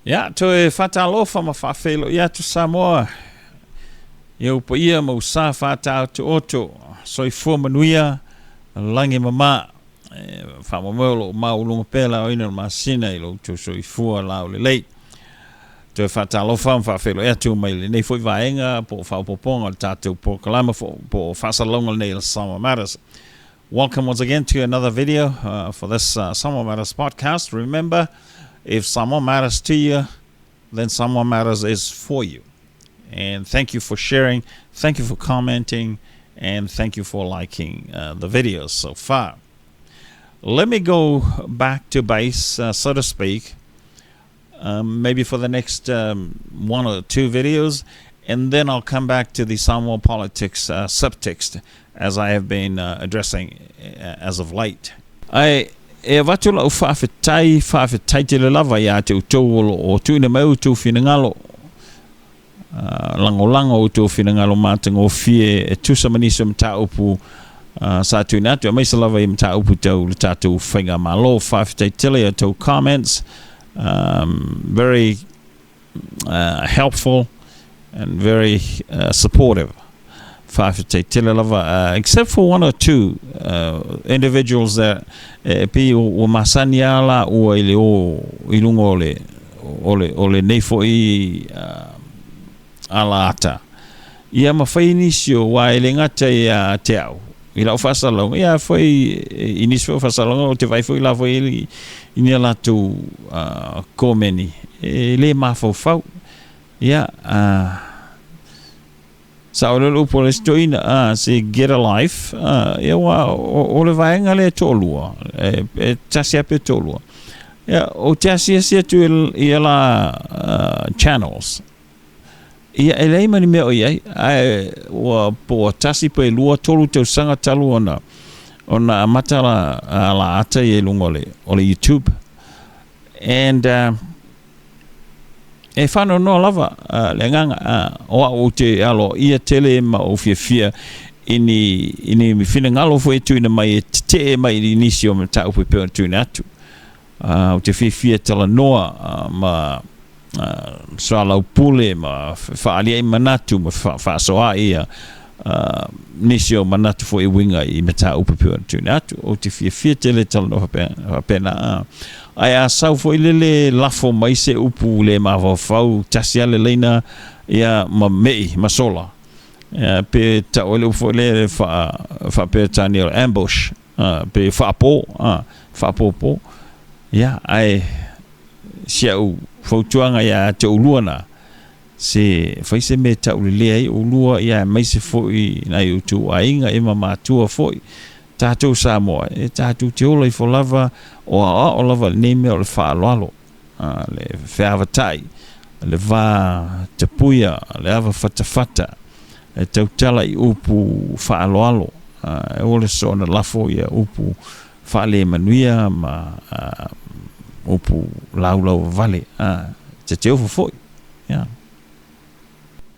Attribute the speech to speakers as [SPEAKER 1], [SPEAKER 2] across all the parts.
[SPEAKER 1] Ia, toe faatalofa ma faafeiloai atu Samoa i ou paia ma ou sa faataotooto, soifua manuia, lagi e mama. E faamoemoe o lo o maualuga pea le aoina o le masina i lo outou soifua laulelei. Toe faatalofa ma faafeiloai atu mai lenei foi vaega po o faaopoopoga o le tatou polokalama po o faasalalauga lenei o le Samoa Matters. Welcome once again to another video for this Samoa Matters podcast. Remember, if Samoa matters to you, then Samoa Matters is for you. And thank you for sharing, thank you for commenting, and thank you for liking the videos so far. Let me go back to base, so to speak, maybe for the next one or two videos, and then I'll come back to the Samoa politics subtext as I have been addressing as of late. Ae e avatu lau faafetai, faafetai tele lava ia te outou o lo o tuuina mai outou finagalo, lagolago outou finagalo matagofie e tusa ma nisi o mataupu sa tuuina atu, aemaise lava i mataupu tau le tatou faigamalo. Faafetai tele i outou comments, very helpful and very supportive. Faafetai tele lava, except for one or two individuals that e pei ua masani lava laua i le o i luga o le o le o lenei foi alaata ia ma fai nisi o aua e le gata ia te au i lau faasalalauga ia foi i nisi foi o faasalalauga ou te vaai foi la foi i ni a latou komeni e le mafaufau ia Sao lea le upu a le isi toeaina, a, se get a life, a, ia aua o le vaega lea e toalua, e tasi lava pe toalua. Ia, ou te asiasi atu i ia la channels, ia e leai ma ni mea o i ai, ae ua po ua tasi pe lua, tolu tausaga talu ona ona amata la alaata ia i luga o le o le YouTube. And E faanoanoa lava le agaga, o au ou te aloaia tele ma ou fiafia i ni, i ni finagalo foi e tuuina mai e tetee mai i nisi o mataupu e pei ona tuuina atu. Ou te fiafia e talanoa ma soalaupule ma fefaalia'i manatu ma fefaasoaai ia nisi o manatu foi e uiga i mataupu e pei ona tuuina atu. Ou te fiafia tele e talanoa faapena. Ae a sau foi lele lafo mai se upu le mafaufau tasi lava le laina ia ma me'i ma sola, ia pe tau ai le upu foi lea faa-Peretania o le ambush, pe faapo, faapopo. Ia, ae si au fautuaga ia te oulua na, se fai se mea e taulelea ai oulua, ia aemaise foi nai outou aiga ia ma matua foi. Tatou Samoa, e tatou te ola ifo lava, o aoao lava lenei mea o le faaaloalo, le feavatai, le va tapuia, le ava fatafata, e tautala i upu faaaloalo, e aua le soona lafo ia upu faalemanuia ma upu laulauvavale, ta te ofo foi. Ia.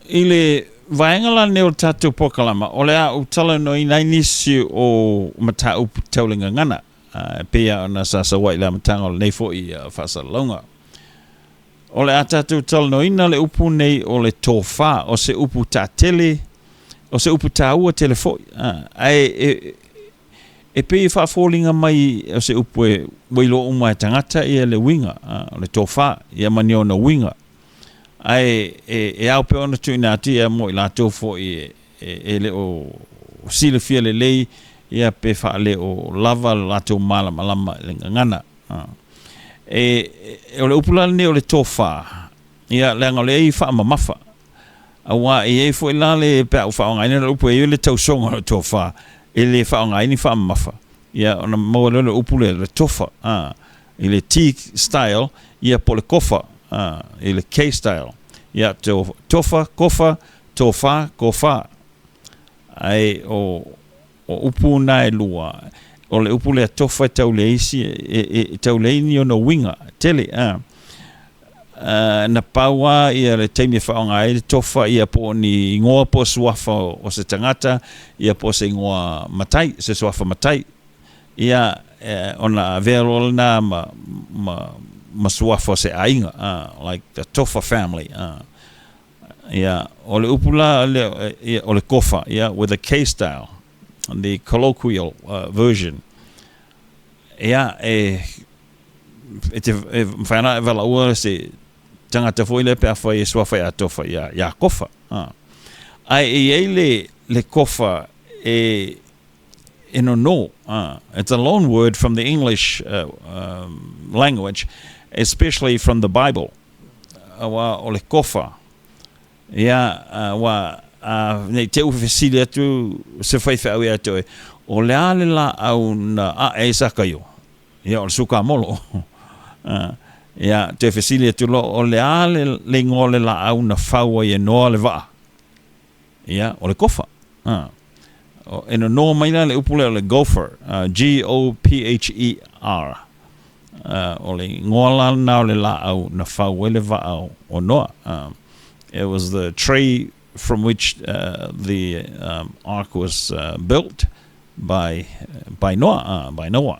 [SPEAKER 1] I le vaega la lenei o le tatou polokalama, o le a ou talanoaina ai nisi o mataupu tau le gagana, e pei lava ona sa sau ai i le amataga o lenei foi faasalalauga. O le a tatou talanoaina le upu nei o le tofa, o se upu taatele, o se upu taua tele foi, ae e, e pei e faafoliga mai o se upu e ua iloa uma e tagata ia le uiga o le tofa, ia ma ni ona uiga. Ae e ao pea ona tuuina atu ia mo i latou foi e le o silafia lelei ia pe faale o lava lo latou malamalama i le gagana. E, o le upu la lenei o le tofa, ia leaga o lea e faamamafa. Aua e i ai foi la le, pe a ou faaaogaina le upu, e i ai le tausoga o le tofa, e le faaaogaina ni faamamafa, ia ona maua lea o le upu lea, le tofa, a, i le T style, ia po o le kofa, a, i le K style. Ia, to, tofa, kofa, tofa, kofa. Ae o, o upu na e lua, o le upu lea tofa e tau leai isi, e tau leai ni ona uiga tele, a. Na pau lava ia le taimi e faaaoga ai le tofa ia po o ni igoa po o suafa o se tagata ia po o se igoa matai, se suafa matai. Ia, ona avea loa lena ma, ma ma suafa o se aiga, like the Tofa family. Ia, o le upu la lea, ia, o le Kofa, ia, with a K style, the colloquial version. Ia, e, e te, e mawhai ana e valaua se tangata foi lea pe afai e suafa ia Tofa, ia, ia Kofa. Ae e i ai le, le Kofa e, e nono, it's a loan word from the English language, especially from the Bible. Aua o le Kofa, ia, ua, a, nei te u fesili atu se faifeau ia te oe, o le a le laau na ae ai Sakaio? Ia, o le sukamolo. Ia, toe fesili atu loa, o le a le, le igoa o le laau na fau ai e Noa le vaa? Ia, o le kofa. A. E nono mai la le upu lea o le gopher, G-O-P-H-E-R. O le igoa la lena o le laau na fau ai le vaa o Noa. It was the tree from which the ark was built by, by Noa, by Noah.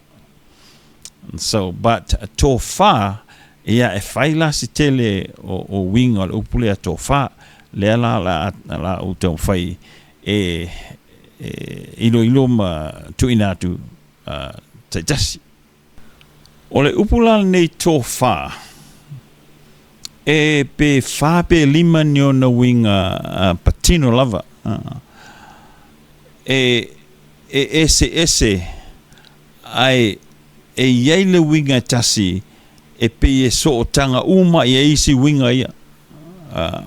[SPEAKER 1] So, but tōfā, ia e whai la se tele o, o uiga o le upu lea tōfā, lea la la, la ou taumafai e, e iloilo ma tuuina atu uh, taitasi. O le upu la lenei tōfā, e pe whā pe lima ni ona uiga uh, patino lava. Uh, e, e ese ese Ae, e i ai le uiga e tasi e pei e sootaga uma i ai isi uiga ia.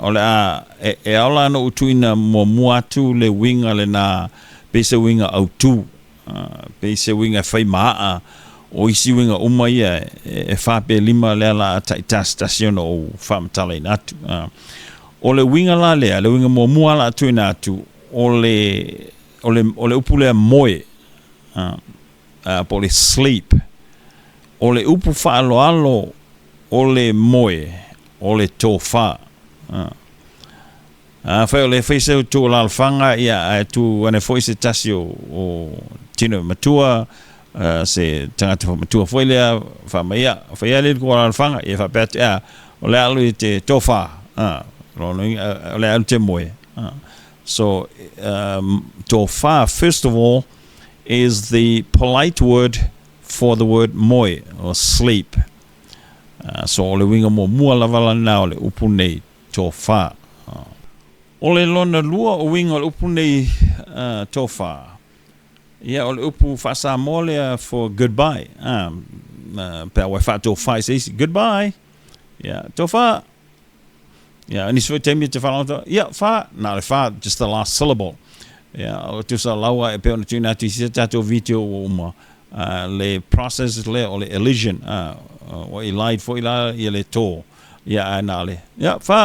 [SPEAKER 1] O le a, e, e ao la ona ou tuuina muamua atu le uiga lenā pei se uiga autū, pei se uiga e fai ma a'a o isi uiga uma ia e, e whā pe lima lea la a taʻitasitasi ona ou faamatalaina atu. O le uiga la lea, le uiga muamua la a tuuina atu, o le, o le, o le upu lea moe, po o le sleep. O le upu faaaloalo o le moe, o le tofā. Afai o le fai se tuualalafaga, ia, ae tu ane foi se tasi o, o tino matua, se tagata matua foi lea, fai mai, ia, fai a le tuualalafaga, ia faapea atu, ia, o le alu i te tofā, lona uiga, o le alu te moe. So, tofā, first of all, is the polite word for the word moe, or sleep. So, o le uiga muamua lava lena o le upu nei, tofā. O le lona lua o uiga o le upu nei, tofā, ia, o le upu faa-Samoa lea for goodbye. Pe a ua e faatofā i se isi, goodbye! Ia, tofā! Ia, nisi foi taimi e te whālongo, ia, whā, nā le whā, just the last syllable. Ia, o tusa laua e pei ona tuuina atu i sia tātou video ua uma, le process lea o le elision, ua elide foi la ia le tō, ia, ae nā le, ia, whā.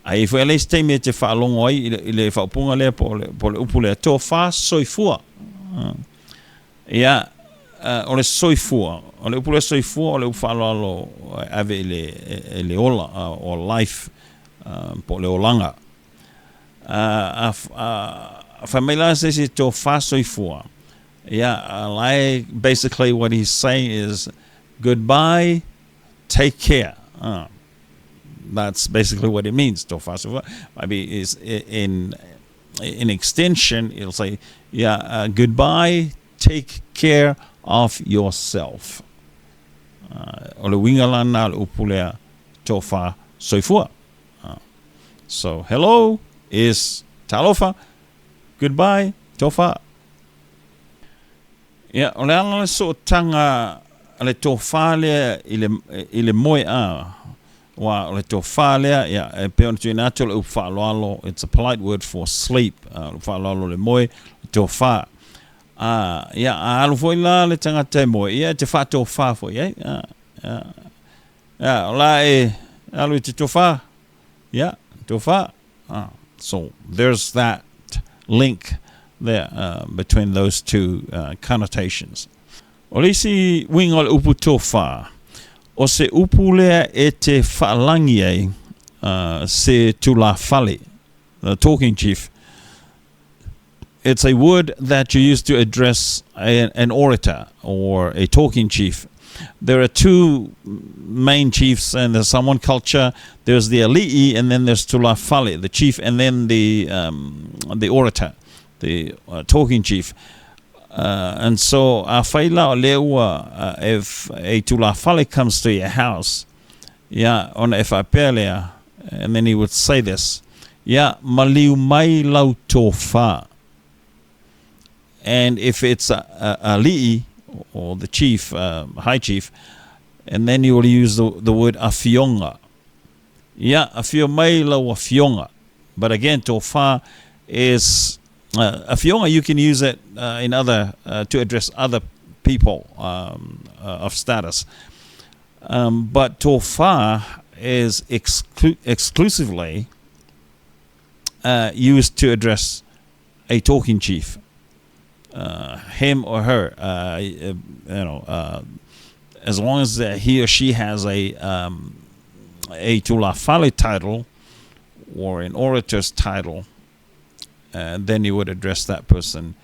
[SPEAKER 1] A i foi le isi taimi e te whaalongo ai i le, i le whaopunga lea po o le, po o le upu lea, tō whā soifua. Ia, o le soifua, o le upu lea soifua o le upu faaaloalo e ave i le, i le ola, or life, po o le olaga. A, a, fai mai la se isi tofā soifua, ia, like, basically what he's saying is, goodbye, take care. That's basically what it means, tofā soifua. Maybe is in, in extension, it'll say, yeah, goodbye, take care of yourself. O le uiga la lena o le upu lea, tofā soifua. So, hello is talofa, goodbye, tofā. Ia, o le ala le sootaga a le tofā lea i le, i le moe a, Wā, o le tofā lea, ia, e pei ona tuuina atu o le upu faaaloalo, it's a polite word for sleep, o le upu faaaloalo o le moe, le tofā. Ā, ia, a alu foi la le tagata e moe, ia, e te faatofā foi ai, ā, ia, ia, o la e alu i te tofā, ia, tofā. Uh, so there's that link there between those two connotations. O le isi uiga o le upu tofā, o se upu lea e te whaalangi ai se tulafale, the talking chief. It's a word that you use to address a, an orator or a talking chief. There are two main chiefs in the Samoan culture. There's the ali'i and then there's tulafale, the chief, and then the, um, the orator, the uh, talking chief. Uh, and so, afai la o lea ua, uh, if a tulafale comes to your house, ia, ona e faapea lea, and then he would say this, ia, maliu mai lau tofā. And if it's a, a, ali'i, or the chief, uh, high chief, and then you will use the, the word afionga. Ia, afio mai lau afioga. But again, tofā is uh, afioga, you can use it uh, in other, uh, to address other people um, uh, of status. Um, but tofā is exclu- exclusively uh, used to address a talking chief, uh, him or her, uh, you know, uh, as long as he or she has a um, a tulafale title or an orator's title, uh, then you would address that person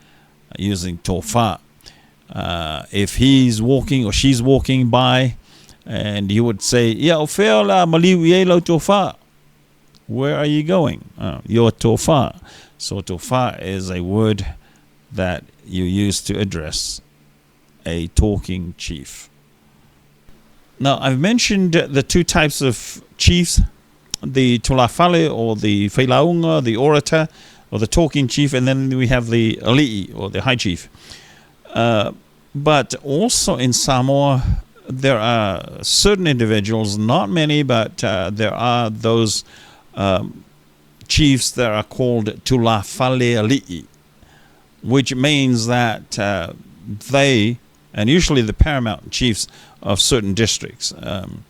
[SPEAKER 1] using tofa. Uh, if he's walking or she's walking by, and you would say, "Yeah, o fea la maliu i ai lau tofa." Where are you going? Oh, your tofa. So tofa is a word that you use to address a talking chief. Now, I've mentioned the two types of chiefs the tulafale or the feilaunga, the orator, or the talking chief, and then we have the ali'i or the high chief. Uh, but also in Samoa, there are certain individuals, not many, but uh, there are those um, chiefs that are called tulafale ali'i, which means that uh, they, and usually the paramount chiefs of certain districts, um,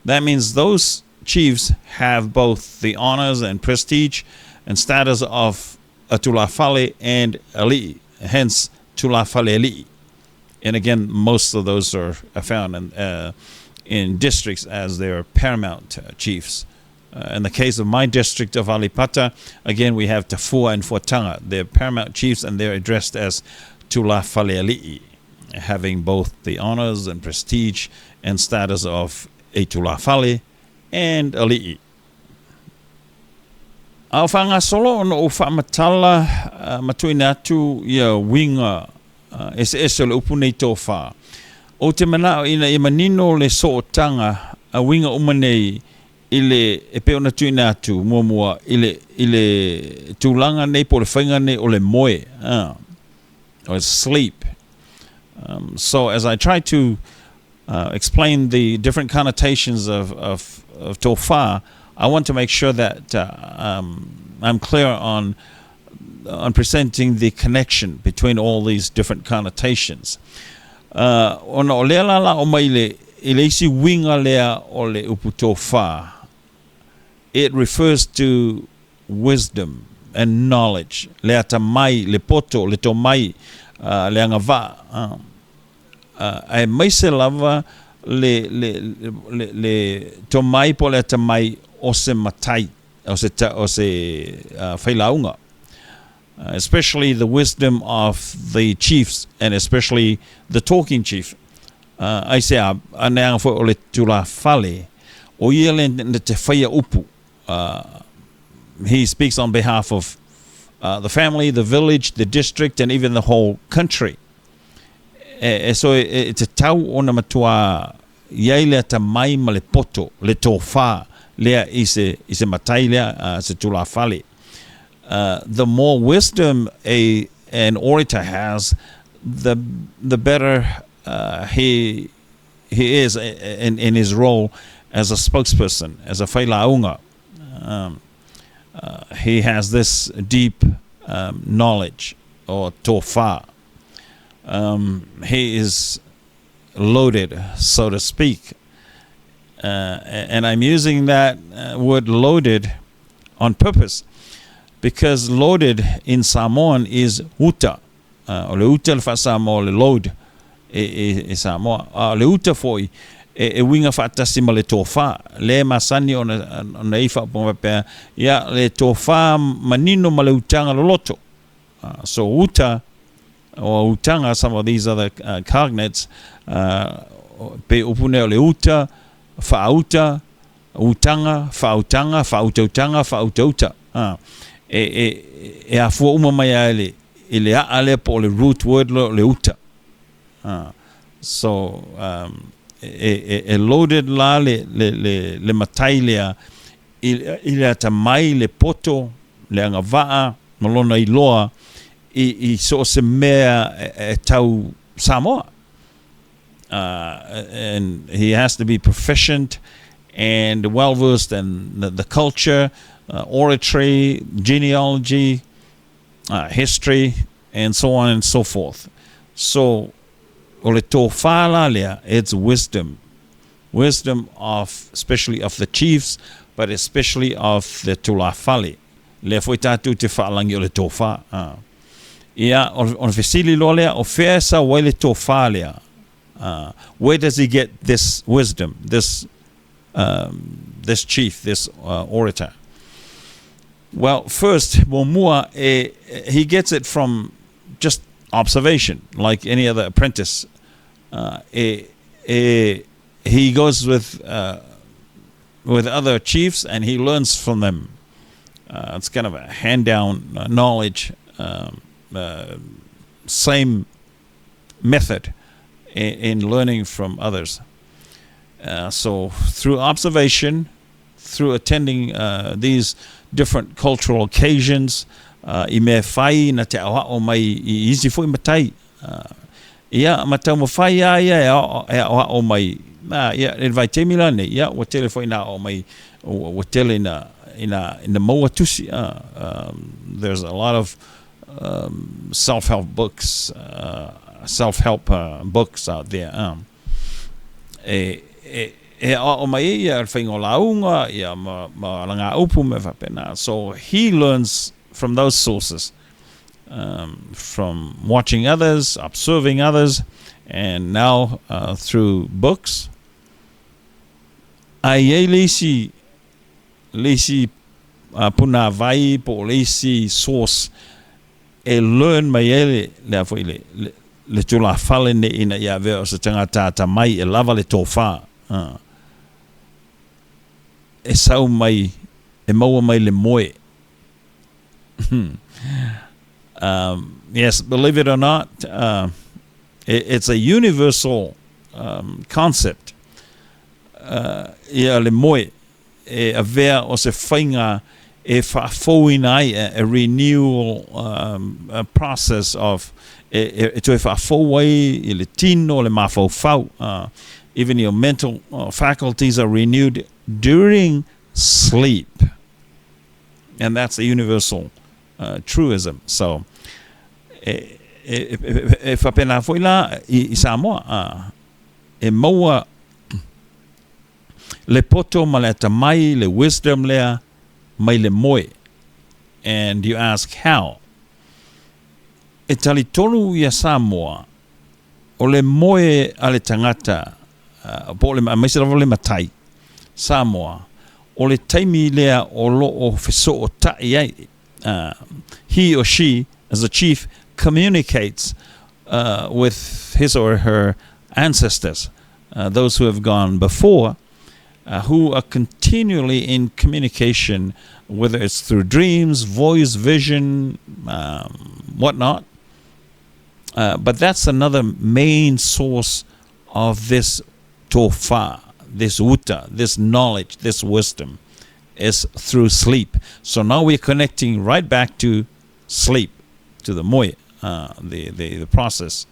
[SPEAKER 1] that means those chiefs have both the honors and prestige and status of a tulafale and ali'i, hence tulafale ali'i. And again, most of those are, are found in, uh, in districts as their paramount uh, chiefs. Uh, in the case of my district of Alipata, again, we have Tafua and Fuataga. They're paramount chiefs and they're addressed as Tula Faleali'i, having both the honors and prestige and status of a Tula Fale and Ali'i. A o faagasolo ona ou faamatala ma tuuina atu ia uiga eseese o le upu nei tofa. Ou te manao ina ia manino le sootaga a uiga uma nei i le e pei ona tuuina atu muamua i le i le tulaga nei po o le faiga nei o le moe, uh, or sleep. Um, so as I try to uh, explain the different connotations of, of, of tofa, I want to make sure that uh, um, I'm clear on on presenting the connection between all these different connotations. Uh, ona o lea la la o mai le, i le isi uiga lea o le upu tofa, it refers to wisdom and knowledge, le atamai, le poto, le tomai, uh, le agavaa. Uh, uh, aemaise lava le, le, le, le tomai po o le atamai o se matai, o se, ta, o se uh, failauga. Uh, especially the wisdom of the chiefs and especially the talking chief. Uh, ai se a, a neanga foi o le tulafale, o ia le na te whaia upu. Uh, he speaks on behalf of uh, the family, the village, the district, and even the whole country. E, e, so e, e te tau ona matua i ai le atamai ma le poto, le tofā lea i se, i se matai lea, uh, se tulafale. Uh, the more wisdom a, an orator has, the, the better uh, he, he is in, in his role as a spokesperson, as a failauga. Um, uh, he has this deep um, knowledge or tofa. Um, he is loaded, so to speak. Uh, and I'm using that uh, word loaded on purpose because loaded in Samoan is uta. Uh, o le uta le faa-Samoa o le load e, e, e Samoa. A o le uta foi e, e uiga faatasi ma le tofā. Le masani ona, ona i faapoga faapea, ia le tofā manino ma le utaga loloto. Uh, so uta or utaga, some of these other uh, cognates, uh, Pei upu nei o le uta, faauta, utaga, faautaga, faautautaga, faautauta. E afua uma mai lava i le a'a lea po o le root word lea o le uta. So e loaded la le matai lea i le atamai, le poto, le agavaa ma lona iloa i so o se mea e tau Samoa. And he has to be proficient and well versed in the culture, oratory, genealogy, history, and so on and so forth. So, o le tofā la lea, it's wisdom. Wisdom of, especially of the chiefs, but especially of the tulafale. Lea foi tatou te faalagi o le tofā. Ia, o le fesili loa lea, o fea e sau ai le tofā lea? Where does he get this wisdom, this chief, this orator? Well, first, muamua, he gets it from just observation, like any other apprentice. He goes with other chiefs and he learns from them. It's kind of a hand down knowledge, same method in learning from others. So through observation, through attending these different cultural occasions, i mea fai na te aoao mai i isi foi matai. Ia, ma taumafai a ia e aoao mai, ia, i le vaitaimi la nei, ia, ua tele foi na aoao mai, ua tele ina maua tusi. There's a lot of self-help books, self-help books out there. E aoao mai ai ia le faiga o lauga, ia ma alagaupu me faapena. So he learns from those sources, from watching others, observing others, and now through books. Ae i ai le isi punāvai po o le isi source e learn mai ai le foi le tulafale nei ina ia avea o se tagata atamai e lava le tofā. E sau mai, e maua mai le moe. Yes, believe it or not, it's a universal concept. Ia le moe e avea o se faiga e faafouina ai, a renewal a process of e toe faafou ai i le tino, le mafaufau. Even your mental faculties are renewed during sleep. And that's a universal truism. So, e faapena foi la i Samoa. E maua le poto ma le atamai, le wisdom lea, mai le moe. And you ask how? E talitonu ia Samoa, o le moe a le tagata, po o le, aemaise lava le matai, Samoa, o le taimi lea o lo o feso'ota'i ai. He or she, as a chief, communicates with his or her ancestors, those who have gone before, who are continually in communication, whether it's through dreams, voice, vision, whatnot. But that's another main source of this tofā, this uta, this knowledge, this wisdom, is through sleep. So now we're connecting right back to sleep, to the moe, the process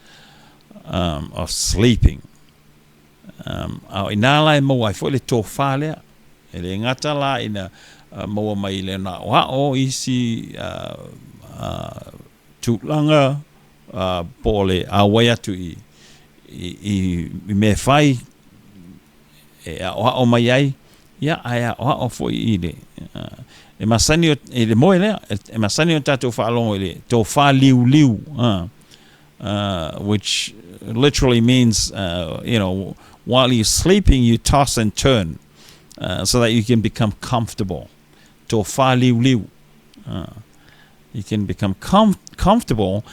[SPEAKER 1] of sleeping. A i nā la e maua ai foi le tofā lea. E le gata la ina maua mai le na o isi tulaga po o le auai atu i mea fai e aoao mai ai, ia ae aoao foi i le e masani i le moe lea, e masani o tatou faalogo i le tofā liuliu, which literally means while you're sleeping, you toss and turn so that you can become comfortable. Tofā liuliu. You can become comfortable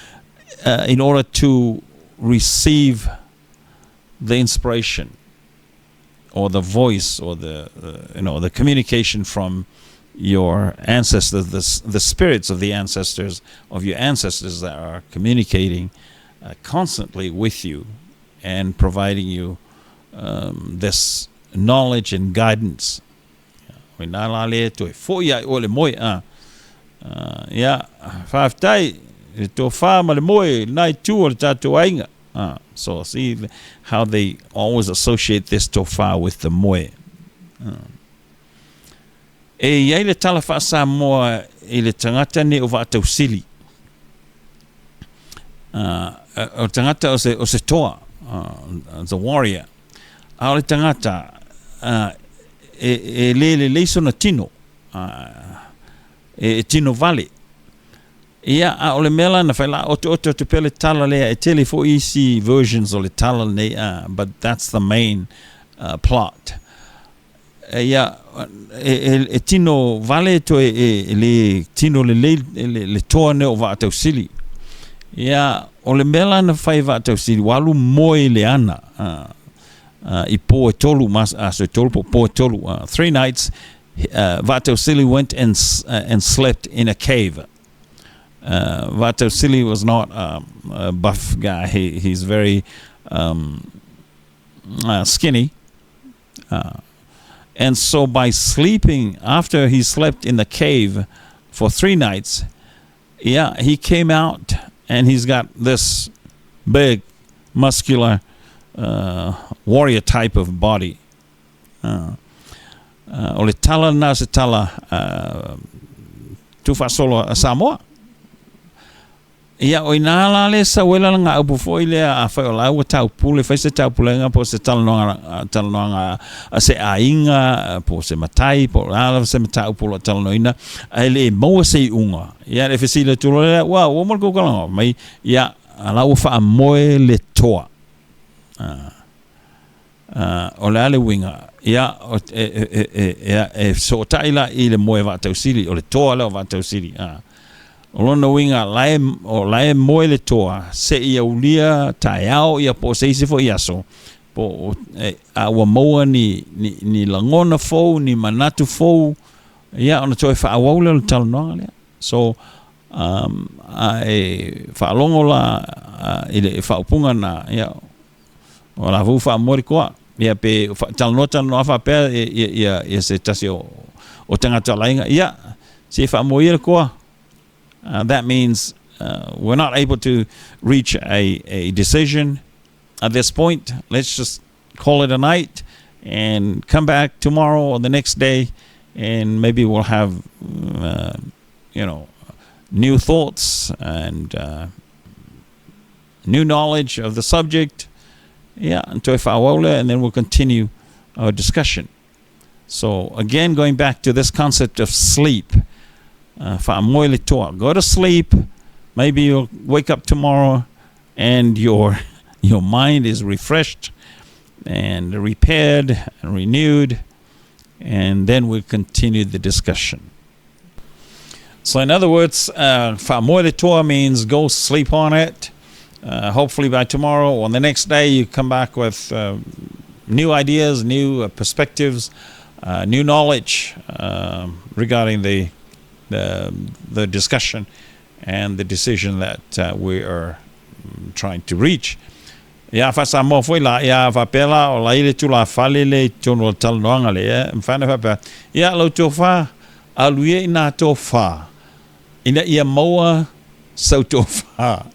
[SPEAKER 1] in order to receive the inspiration or the voice or the you know the communication from your ancestors, the spirits of the ancestors of your ancestors that are communicating constantly with you and providing you this knowledge and guidance. O ina la le toe fo'i ai o le moe a. Ia, faafetai le tofa ma le moe lena itu o le tatou aiga. So see how they always associate this tofa with the moe. E i ai le tala faa-Samoa i le tagata nei o Vaatausili. O le tagata o se, o se toa, the warrior. A o le tagata e, e le lelei sona tino, e, e tino vale. Ia, a o le mea la na fai la otooto atu pea le tala lea, e tele foi isi versions o le tala lenei, but that's the main plot. Ia, e, e, e tino vale toe e, e le tino lelei le, le toa nei o Vaatausili. Ia, o le mea la na fai Vaatausili, ua alu moe i le ana, i po e tolu, mas, aso e tolu, po po e tolu, 3 nights, Vaatausili went and slept in a cave. Vaatausili was not a buff guy. He's very skinny. And so by sleeping, after he slept in the cave for 3 nights, yeah, he came out and he's got this big, muscular warrior type of body. O le tala na se tala tuufaasolo a Samoa. Ia, o ina la le sau ai la ngā upu foi lea a whai o la ua taupule, fai se taupulega po se talanoaga, talanoaga a se aiga, po se matai, po la lava se mataupu o lo o talanoaina, ae le maua se iuga. Ia, le fesili atu loa lea, ua, ua mo le kukalaga mai, ia, a la ua faamoe le toa. O le a le uiga, ia, e, e, e, e, e sootai la i le moe Vaatausili, o le toa lea o Vaatausili. O lona uiga, la e, o la e moe le toa, se i aulia taeao ia po o se isi foi aso, po e, a ua maua ni, ni, ni lagona fou, ni manatu fou, ia ona toe faaauau lea o le talanoaga lea. So, a e faalogo la i le faaupuga na, ia, o la foi ua faamoe le toa. Ia pe talanoa talanoa faapea ia, ia, ia se tasi o, o tagata o le aiga, ia, se i faamoe ia le toa. That means we're not able to reach a decision at this point. Let's just call it a night and come back tomorrow or the next day, and maybe we'll have new thoughts and new knowledge of the subject. Yeah, and then we'll continue our discussion. So again, going back to this concept of sleep, faamoe le toa. Go to sleep. Maybe you'll wake up tomorrow and your mind is refreshed and repaired and renewed, and then we'll continue the discussion. So in other words, faamoe le toa means go sleep on it. Hopefully by tomorrow or the next day you come back with new ideas, new perspectives, new knowledge regarding the discussion and the decision that we are trying to reach. Ia faa-Samoa foi la, ia faapea la o la i le tulafale le i totonu o le talanoaga le, e mafai ona faapea, ia lau tofa, alu ia i nā tofa, ina ia maua sau tofa.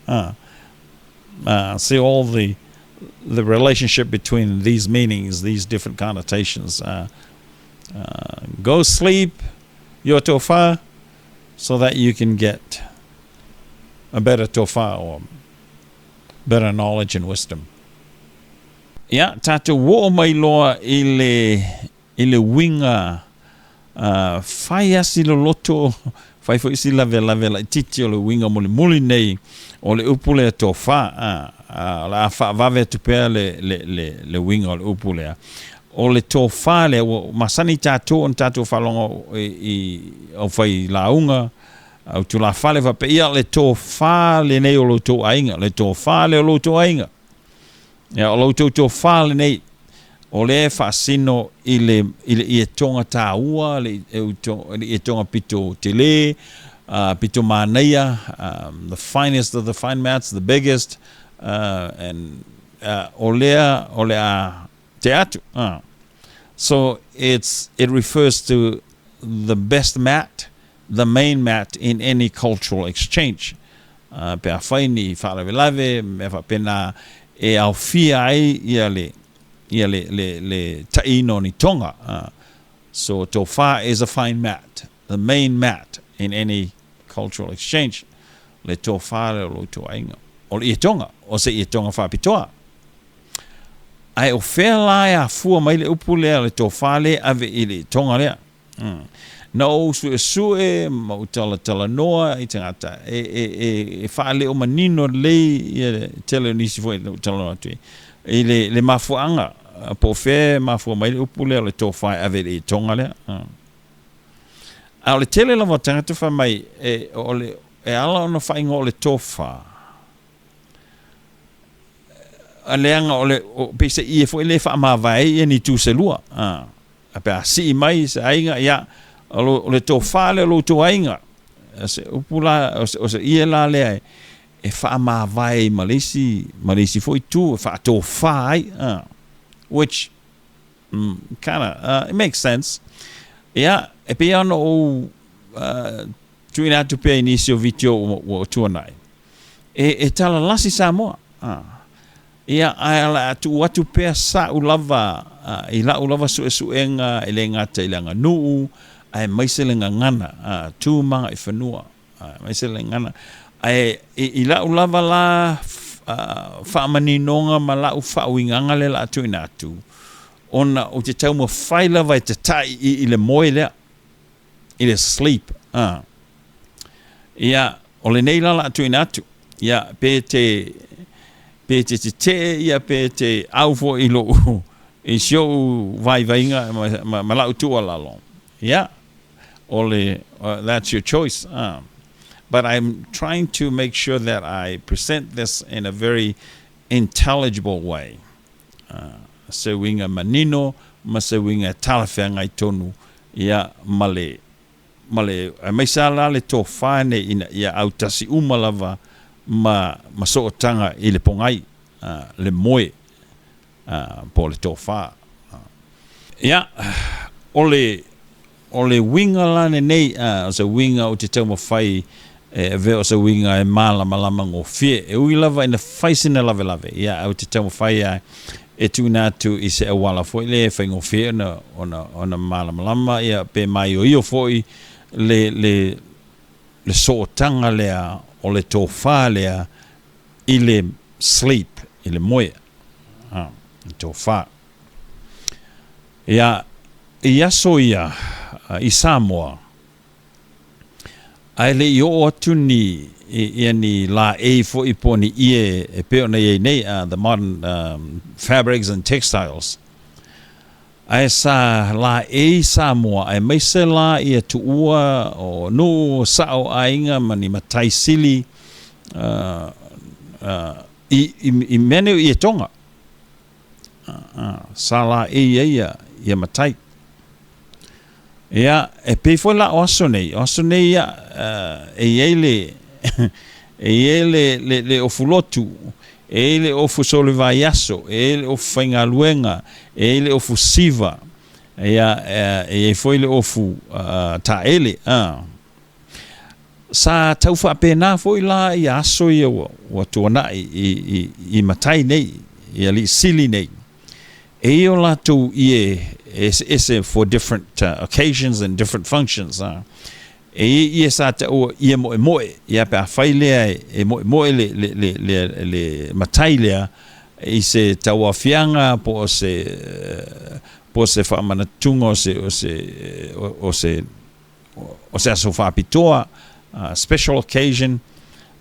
[SPEAKER 1] See all the relationship between these meanings, these different connotations. Go sleep your tofa so that you can get a better tofa or better knowledge and wisdom. Ia, tatou oo mai loa i le uiga fai a si loloto, fai foi si lavelave laitiiti o le uiga mulimuli nei o le upu lea tofa. O le a faavave atu pea le, le, le, le uiga o le upu lea. O le tofa lea, ua masani tatou ona tatou faalogo i, i au fai lauga, au tulafale faapea, ia le tofa lenei o lo outou aiga, le tofa lea o lo outou aiga. Ia, o la outou tofa lenei, o lea e faasino i le, i le ietoga taua, le, le ietoga pito tele, pito manaia, the finest of the fine mats, the biggest, and o lea o le a tea atu. So it's, it refers to the best mat, the main mat in any cultural exchange. Pe afai ni faalavelave, mea faapena e aofia ai ia le, ia le, le, le taino o ni toga. So tofa is a fine mat, the main mat in any cultural exchange. Le tofa lea o lo outou aiga. O le ietoga, o se ietoga faapitoa. Ae o fea la e afua mai le upu lea o le tofa lea e ave i le ietoga lea? Na ou suesue ma ou talatalanoa i tagata e, e, e, e faaleo manino lelei ia le tele o nisi foi na ou talanoa atu ai i le, le mafuaaga po o fea e mafua mai le upu lea o le tofa e ave i le ietoga lea. A o le tele lava o tagata fai mai e, o le, e ala ona faaigoa o le tofa, a leaga o le, o, peiseai e foi lea e faamavae ai ia ni itu se lua. A pe a sii mai se aiga, ia, o, lo, o le tofa lea o lo outou aiga. O se upu la, o se, o se ie la lea e, e faamavae ai ma le isi, ma le isi foi itu, e faatofa ai. Which, kinda, it makes sense. Ia, e pei lava ona ou tuuina atu pea i nisi o vitio ua, ua tuanai. E, e talalasi Samoa. Ia, ae o le a tuu atu pea sa'u lava i la'u lava suesuega e le gata i le aganuu aemaise le gagana, tu ma agaifanua, aemaise le gagana. Ae i la'u lava la faamaninoga ma la'u faauigaga lea o le a tuuina atu, ona ou te taumafai lava e tata'i i le moe lea, i le sleep. Ia, o lenei la o le a tuuina atu, ia, pe te, pe te tetee ia pe te au foi i lou, i si ou vaivaiga ma, ma, ma lau tuualalo. Ia, o le, that's your choice. But I'm trying to make sure that I present this in a very intelligible way. Se uiga manino ma se uiga e talafeagai tonu, ia, ma le, ma le, aemaise lava la le tofa nei ina ia autasi uma lava ma, ma sootaga i le pogai, le moe, po o le tofa. Ia, o le, o le uiga la lenei, o se uiga ou te taumafai e avea o se uiga e malamalama gofie. E ui lava ina fai sina lavelave, ia, ae ou te taumafai lava e tuuina atu i se auala foi lea e faigofie ona, ona, ona malamalama, ia, pe maioio foi le, le, le sootaga lea o le tofa lea i le sleep, i le moe, a, le tofa. Ia, i aso ia i Samoa, Ae le i oo atu ni, ia ni laei foi po o ni ie e pei ona i ai nei, the modern fabrics and textiles. Ae sa laei Samoa aemaise la ia tuua o nuu, o sao o aiga ma ni matai sili i, i, i mea nei o ietoga. Sa laei ai ia, ia matai. Ia, e pei foi la o aso nei, o aso nei ia, e i ai le, e i ai le, le, le ofu lotu, e i ai le ofu solevaiaso, e i ai le ofu faigaluega, e i ai le ofu siva, ia, e i ai foi le ofu taele. Sa tau faapena foi la ia aso ia ua, ua tuanai i, i, i matai nei, i alii sili nei. E i o latou ie eseese for different occasions and different functions. E i ai ie sa taua ie moemoe, ia pe afai lea e moemoe le, le, le, le, le matai lea i se tauaofiaga po o se, po o se faamanatuga o se, o se, o se, o se aso faapitoa, special occasion,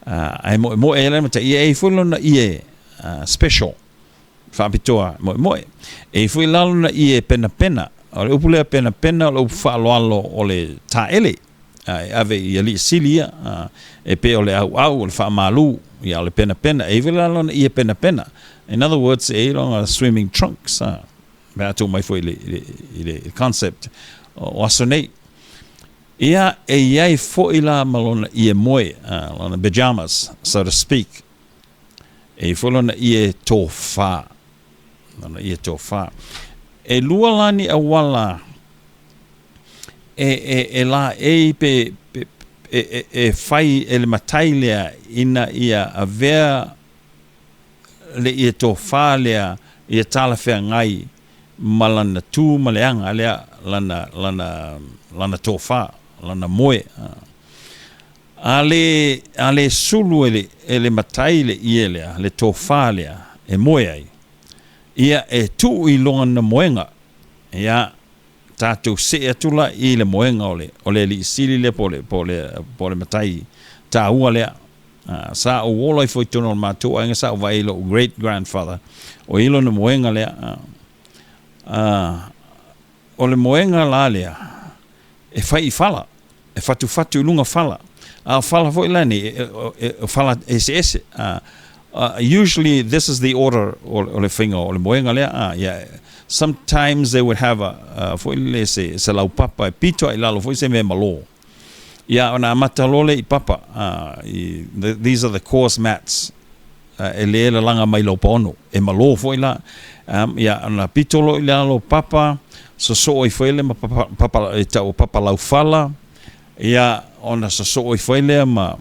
[SPEAKER 1] ae moemoe ai la le matai, ia e i ai foi lona ie special. Faapitoa moemoe. E i foi la lona ie penapena. O le upu lea penapena o le upu faaaloalo o le taele. e ave i alii sili ia, e pei o le auau, o le faamalu, ia o le penapena. E i ai foi la lona ie penapena. In other words, e i ai lona swimming trunks, pe a tuu mai foi i le concept o aso nei. Ia, e i ai foi la ma lona ie moe, lona pajamas, so to speak. E i ai foi lona ie tofa, lona ie tofa. E lua la ni auala e, e, e laei pe, pe e, e, e fai e le matai lea ina ia avea le ie tofa lea ia talafeagai ma lana tu ma le aga lea, lana, lana, lana tofa, lana moe. A le, a le sulu e le, e le matai le ie lea, le tofa lea e moe ai, ia e tuu i lona moega, ia tatou see atu la i le moega o le, o le alii sili lea po o le, po o le, po o le matai taua lea. Sa ou ola ifo i totonu o le matou aiga, sa ou vaai i lou great grandfather, o ia lona moega lea. O le moega la lea, e fai i fala, e fatufatu i luga fala. A o fala foi la nei, o fala eseese. Usually this is the order o le faiga o le moega lea. Yeah. Sometimes they would have a, foi lele se laupapa e pito i lalo foi se mea malo. Ia, ona amata loa lea i papa, i, these are the coarse mats, e lē lalaga mai laupaono, e malō foi la. Ia, ona pito loa i lalo o papa, sosoo ifo ai lea ma papa, papa e tau o papa laufala, ia, ona sosoo ifo ai lea ma,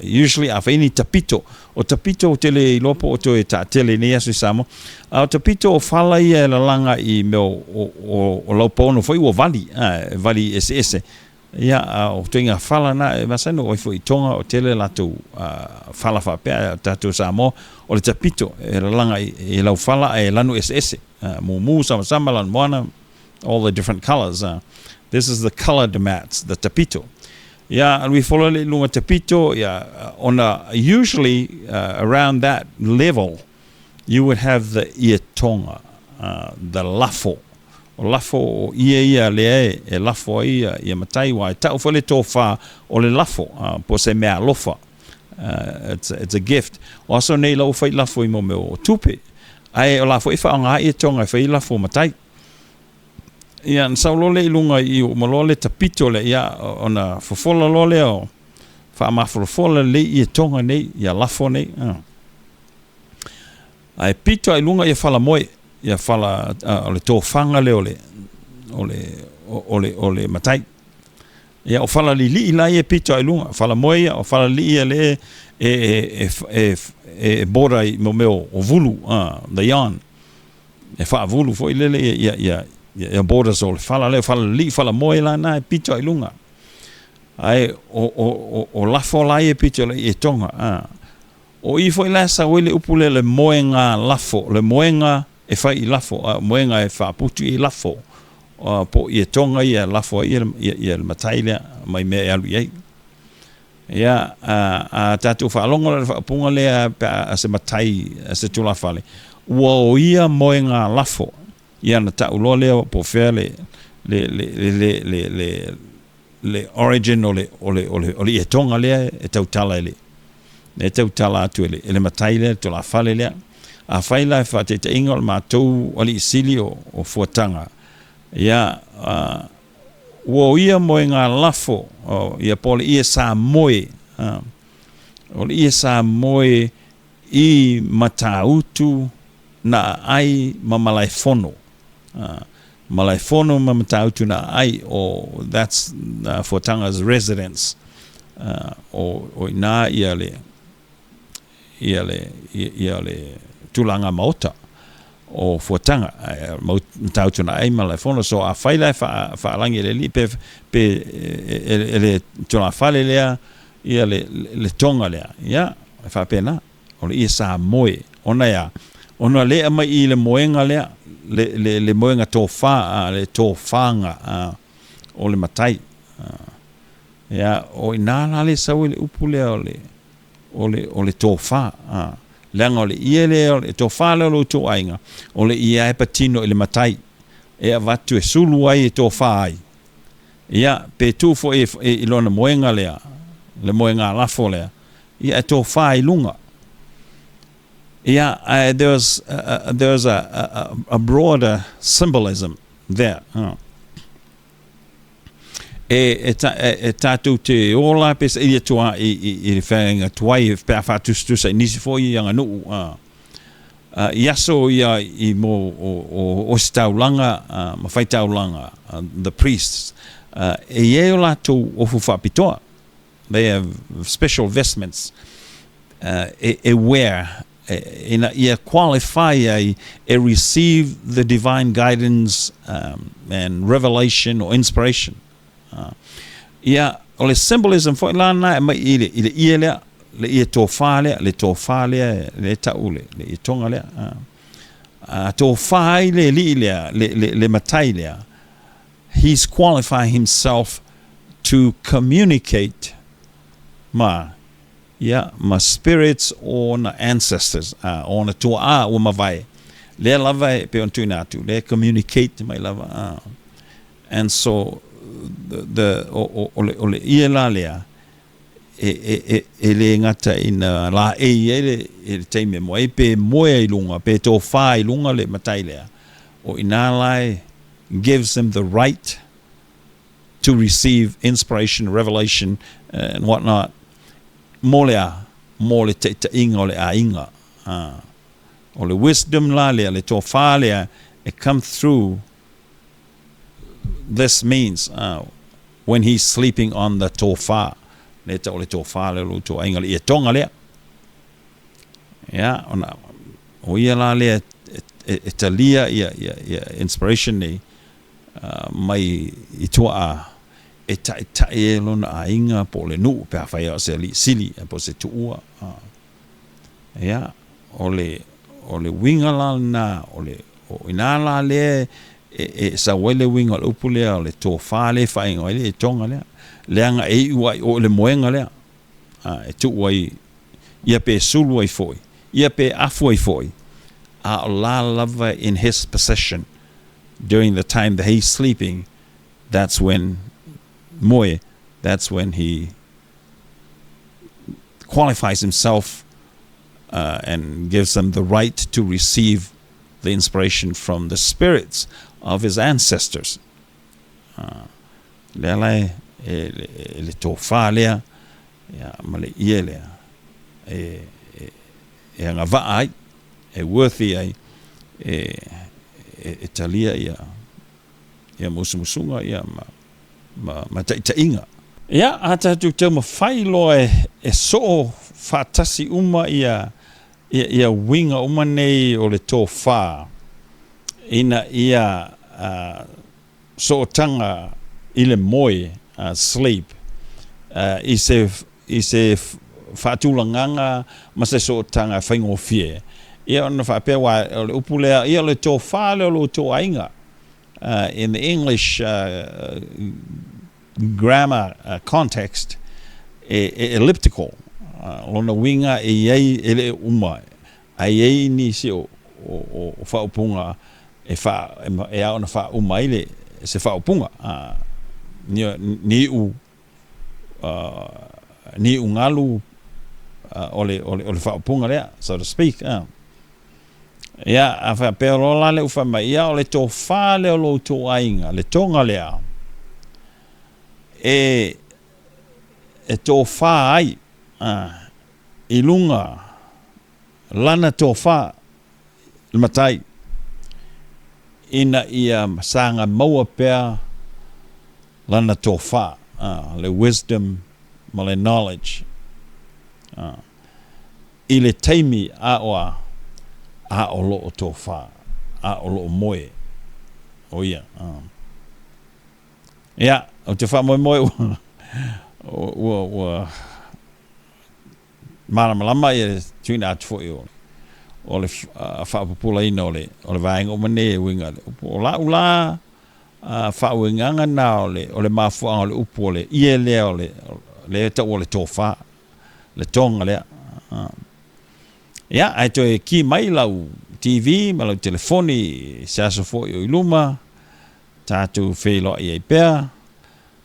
[SPEAKER 1] usually a fai ni tapito, o tapito ou te le iloa po o toe taatele i nei aso i Samoa, a o tapito o fala ia e lalaga i mea o laupaono foi ua vali, e vali eseese. Ia, a o ituaiga fala na e masani ona oo ai foi i Tonga, o tele latou fala faapea, a o tatou Samoa, o le tapito e lalaga i laufala ae lanu eseese, mumu, samasama, lanumoana, all the different colours. This is the coloured mats, the tapito. Ia, alu ifo loa lea i luga tapito, ia, ona usually around that level, you would have the ietoga, the lafo. O lafo o ie ia lea e lafo ai ia matai, aua e tau foi le tofa o le lafo, po o se meaalofa. It's a gift. O aso nei la ua fai lafo i mo mea o tupe, ae o la foi e faaaoga ai ietoga e fai ai lafo o matai. Ia, ona sau loa lea i luga i uma loa le tapito lea, ia, ona fofola loa lea o faamafolafola lelei ietoga nei, ia lafo nei. Ae pito lava i luga ia fala moe, ia fala o le tofaga lea o le, o le, o le, o le matai. Ia o fala lilii la ia e pito lava i luga, fala moe ia, o fala lilii ia lea e, e, e, e, e border i mo mea o vulu, the yarn. E faavulu foi lele ia, ia, ia, ia borders o le fala lea, o fala lilii, fala moe la na e pito lava i luga. Ae o, o, o, o lafo la ia e pito i ietoga. O i foi la e sau ai le upu lea le moega lafo, le moega e fai i lafo, a o moega e faaputu i lafo, po o ietoga ia e lafo ai ia le matai lea mai mea e alu i ai. Ia, a tatou faalogo la i le faaupuga lea pe a se matai, a se tulafale, ua o ia moega lafo, ia ona tau loa lea po o fea le, le, le, le, le, le, le origin o le, o le, o le, o le ietoga lea e tautala e le, e tautala atu e le, e le matai lea, le tulafale lea. Afai la e faataitaiga o le matou alii sili o, o Fuataga, ia, ua o ia moega lafo, o, ia po o le ie sa moe, o le ie sa moe i Matautu na aai ma Malaefono. Malaefono ma Matautu na aai, o that's Fuataga's residence, o i ina ia le, ia le, ia le tulaga maota o Fuataga, Matautu na aai ma Malaefono. So afai la e faalagi e le alii pe, pe e le tulafale lea ia le, le toga lea, ia, e faapena. O le ie sa moe, ona e a? Ona lea e aumai i le moega lea, le, le, le moega tofa, a, le tofaga, a, o le matai. A, ia, o i ina la lea e sau ai le upu lea o le, o le, o le tofa, a, leaga o le ie lea, o le tofa lea o lo outou aiga, o le ie lava e patino i le matai, e avatu e sulu ai e tofa ai. Ia, pe tu foi i lona moega lea, le moega lafo lea, ia e tofa i luga. Ia, ae there was, there was a broader symbolism there. E tatou te ola pe saili atu lava i le feagaiga tuai pe a faatusatusa i nisi foi aganuu i aso ia i mo o ositaulaga ma faitaulaga, the priests, e i ai o latou ofu faapitoa. They have special vestments e wear ina ia qualify ai e receive the divine guidance and revelation or inspiration. Ia, o le symbolism foi la lena e aumai i le ie lea, le ie tofa lea, le tofa lea le tau le ie toga lea. Tofa ai le alii lea, le matai lea, he's qualifying himself to communicate ma, ia, ma spirits o ona ancestors, o ona tuaa ua mavae. Lea lava e pei ona tuuina atu, lea e communicate mai lava. And so, the, o le ie la lea, e le gata ina laei ai le taimi e moe ai, pe moe ai i luga, pe tofa i luga le matai lea, o i ina la e gives him the right to receive inspiration, revelation and what not, mo le a? Mo le taitaiga o le aiga. O le wisdom la lea, le tofa lea, e come through this means when he's sleeping on the tofa. Le tau o le tofa lea o lo outou aiga, le ietoga lea. Ia, ona o ia la lea e talia ia inspiration nei mai i tuaa e taitai ai lona aiga po o le nuu pe afai o se alii sili po o se tuua. Ia, o le uiga la lena, o le o ina la lea e sau ai le uiga o le upu lea o le tofa lea e faaigoa ai le ietoga lea, leaga e iu ai o le moega lea, e tuu ai ia pe sulu ai foi, ia pe afu ai foi, a o la lava in his possession during the time that he's sleeping, that's when moe, that's when he qualifies himself and gives them the right to receive the inspiration from the spirits of his ancestors. Lea la e le tofa lea, ia, ma le ie lea e agavaa ai, e worthy ai, e talia ia musumusuga ia ma taitaiga. Ia, a tatou taumafai loa e soo faatasi uma ia uiga uma nei o le tofa ina ia sootaga i le moe, sleep, i se faatulagaga ma se sootaga faigofie. Ia ona faapea aua o le upu lea, ia o le tofa lea o lo outou aiga. In the English grammar context, e elliptical. Lona uiga e i ai e le uma, ae i ai nisi o faaupuga e ao ona faauma ai le se faaupuga. Niu niu galu o le faaupuga lea, so to speak. Ia, a faapea loa la le ufa mai, ia o le tofa lea o lo outou aiga, le toga lea, e tofa ai i luga lana tofa le matai, ina ia saga maua pea lana tofa, le wisdom ma le knowledge. I le taimi a o a, a o loo tofa, a o loo moe, o ia. Ia, ou te faamoemoe ua malamalama ia le tuuina atu foi o le faapupulaina o le vaega uma nei e uiga le upu. O lau la faauigaga na o le mafuaaga o le upu o le ie lea o le lea tau o le tofa, le toga lea. Ia, ae toe ki mai lau TV ma lau telefoni se aso foi o i luma, tatou feiloai ai pea.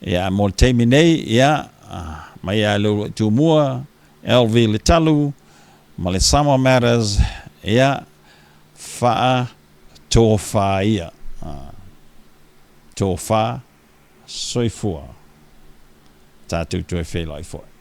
[SPEAKER 1] Ia, mo le taimi nei, ia, mai lava i le uluai tumua, LV Letalu, ma le Samoa Matters, ia, faatofa ia. Tofa soifua. Tatou toe feiloai foi.